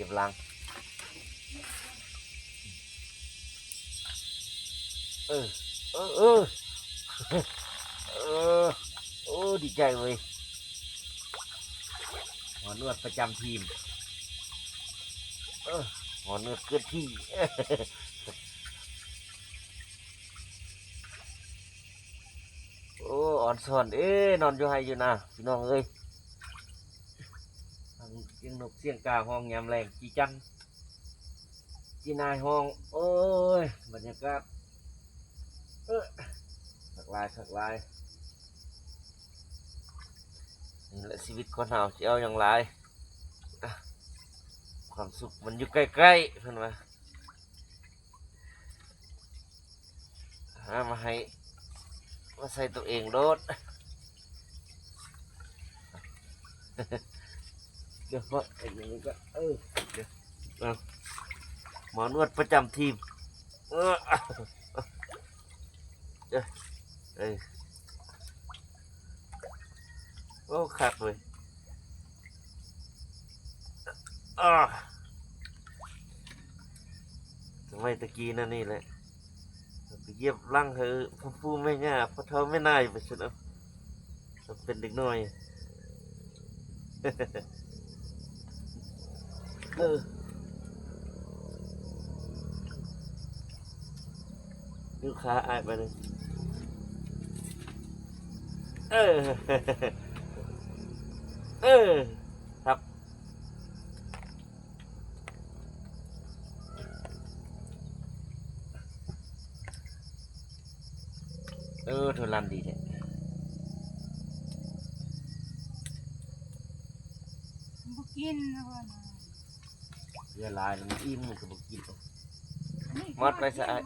ກັບຫຼັງ ເອີ ເອີ ເອີ ເອີ ໂອ້ ດີໃຈເວີຍ ໝໍນວດປະຈຳທີມ ເອີ ໝໍນວດເຄື່ອນທີ່ ໂອ້ ອອນຊອນເດ້ ນອນຢູ່ໄຮ່ຢູ່ນາ ພີ່ນ້ອງເອີຍ ຟັງສຽງນົກສຽງກາຮ້ອງຍາມແລງ ຈີ່ຈັນ ຈີ່ນາຍຮ້ອງ ໂອ້ຍ ບັນຍາກາດ ເອີ ຄັກຫຼາຍ ຄັກຫຼາຍ ນີ້ແຫຼະຊີວິດຄົນເຮົາ ຊິເອົາຫຍັງຫຼາຍ ຄວາມສຸກມັນຢູ່ໃກ້ໆ ເພິ່ນວ່າ. ຫາມາໃຫ້ ມາໃສ່ຕົວເອງໂລດ ດຽວເພາະໄອ້ນີ້ກໍ ເອີ ດຽວ ເອົາ ໝໍນວດປະຈຳທີມ ເອີ ເອີ ເອີ ໂອ້ ຄັກເວີຍ ອາ ສະໄໝຕະກີ້ນັ້ນນີ້ແຫຼະ ໄປຢຽບຫຼັງໃຫ້ພໍ່ປູ່ແມ່ຍ່າ ພໍ່ເຖົ້າແມ່ນາຍ ໄປຊັ້ນເອົາ ເປັນເດັກນ້ອຍ ເອີ ຢູ່ຂາອ້າຍໄປເລີຍ ເອີ ເອີ ຄັບ ເອີ ໂທລັນດີແທ້ ບໍ່ກິນແລ້ວວ່າ ເຫຼືອຫຼາຍແລ້ວມັນອີ່ມ ມັນກໍບໍ່ກິນ ມັດໄວ້ຊະອ້າຍ.